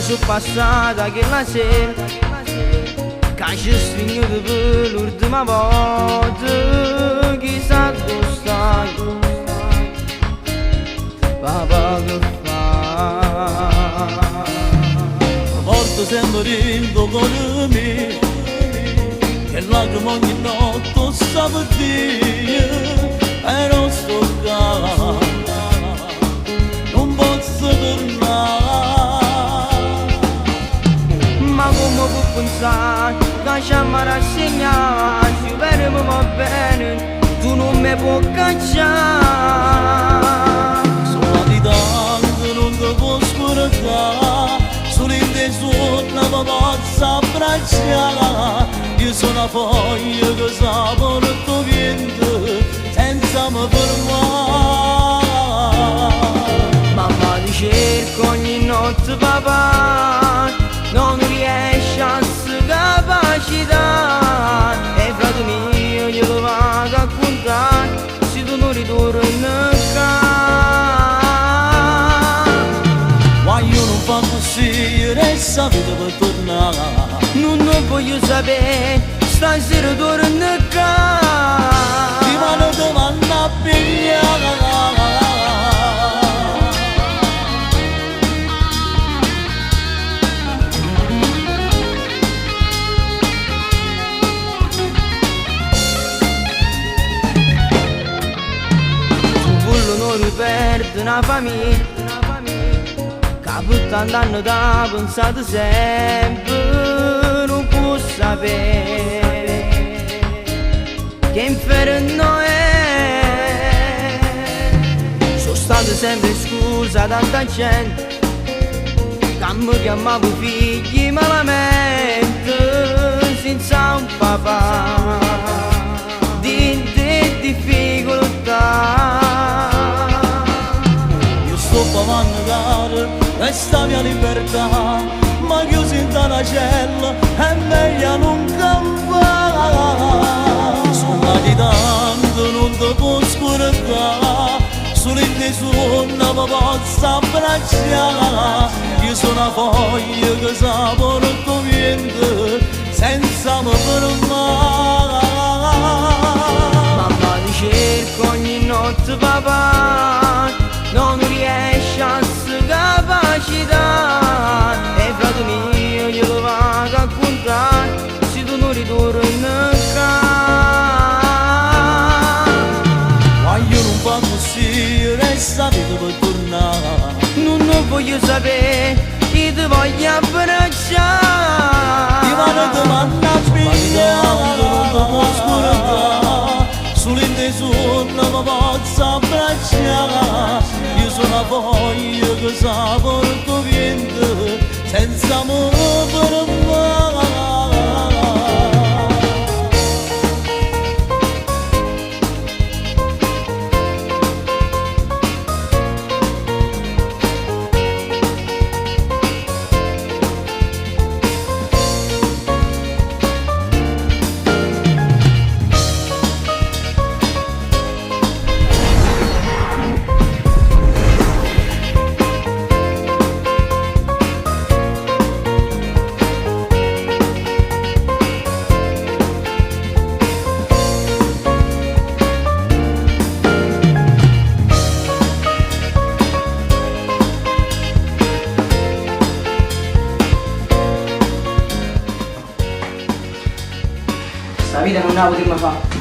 Sono passata che la sera Che ci stringo per l'ultima volta Chissà dove stai Papà che fa Porto sempre dentro cuore mio Che lacrime ogni notte sta per dire E non sto qua Non posso tornare Ma come può pensare che ci mi rassegnare Se vero mi va bene Tu non mi puoi cacciare Sono di tanto non ti può scordare Solo in te suona mi posso abbracciare Io sono una foglia che sa porto vento Senza mi fermare Mamma ti cerco ogni notte papà Non riesce a si capacitare E frate mio glielo vado a contare Se tu non ritorni qua Ma io non fa così, resta vita per tornare Non ne voglio sapere Stasera torno qua Di mano ti vanno a pigliare Tu bullo non riperdo una famiglia Che per tant'anni t'ha pensato sempre Non può sapere Che inferno è Sono stato sempre scusa tanta gente Che mi chiamavo figli malamente Senza un papà Di, di difficoltà Io sto pagando caro questa mia libertà Ma chiuso in una cella è meglio non campare Sono di tanto non ti può scordare Solo in te suona mi posso abbracciare Io sono una foglia che sa porto vento Senza mi fermare Mamma ti cerco ogni notte papà Non riesce a si capacitare E frate mio glielo vado a contare Se tu non ritorni qua Ma io non fa così, resta vita per tornare Non ne voglio sapere, io ti voglio abbracciare Ti vanno ti vanno a pigliare Non ti può scordare Solo in te suona mi posso abbracciare Io sono una foglia che sa porto vento Senza mi fermare Sta vita non la potremmo fare.